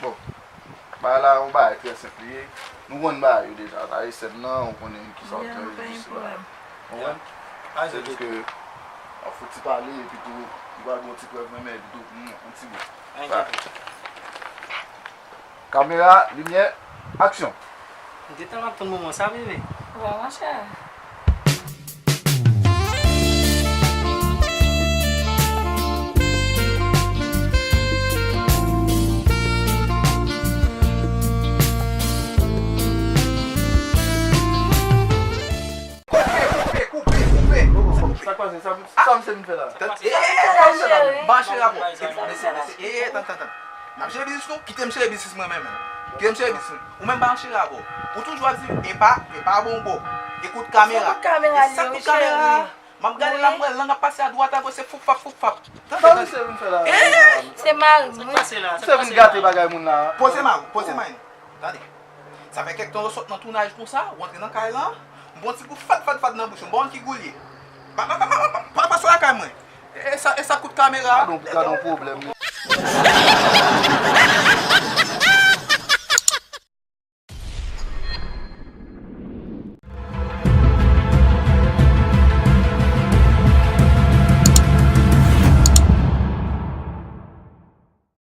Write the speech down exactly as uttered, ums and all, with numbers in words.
Bon, bagay la, yon bagay trè senp li ye. Nou konn bagay yo deja. Sa e sèn nan, ou konnen ki sa w ap fè, jis la. Konprann? Se jis ke w ap fouti pale, epi tou, ou pral gen yon ti prèv nan men, epi tou, hmm, yon ti bout. Kamera, limyè, aksyon! M gentan ap tann moman sa, bebe. Wè, monchè. Koupe, koupe, koupe, koupe. Sa k pase? Sa, sa misye vin fè la? Sa k pase? Ba cheri a, bon. Mesye, mesye, eh, tann, tann, tann. N ap jere biznis nou, kite m jere biznis mwen menm. Kite m jere biznis mwen. Ou menm ba cheri a, bon. Ou toujou ap di, epa, epa bon, bon. Ekout kamera. Sa kout kamera li ye, wi, cheri. M ap gade la, m wè lang ap pase adwat agoch, se foufap, foufap. Tann, tann, tann. Sa misye vin fè la? Se mari m, wi. Misye vin gate bagay moun la. Poze mari, poze mari. Tande. Sa fè kèk tan yo sot nan tounaj konsa, ou antre nan kay lan, m pran ti gou fad, fad, fad nan bouch ou, m pa konn ki gou l ye. Pa, pa, pa, pa, pa, pa pase lakay mwen. E sa, e sa kout kamera. Gade yon, gade yon pwoblèm.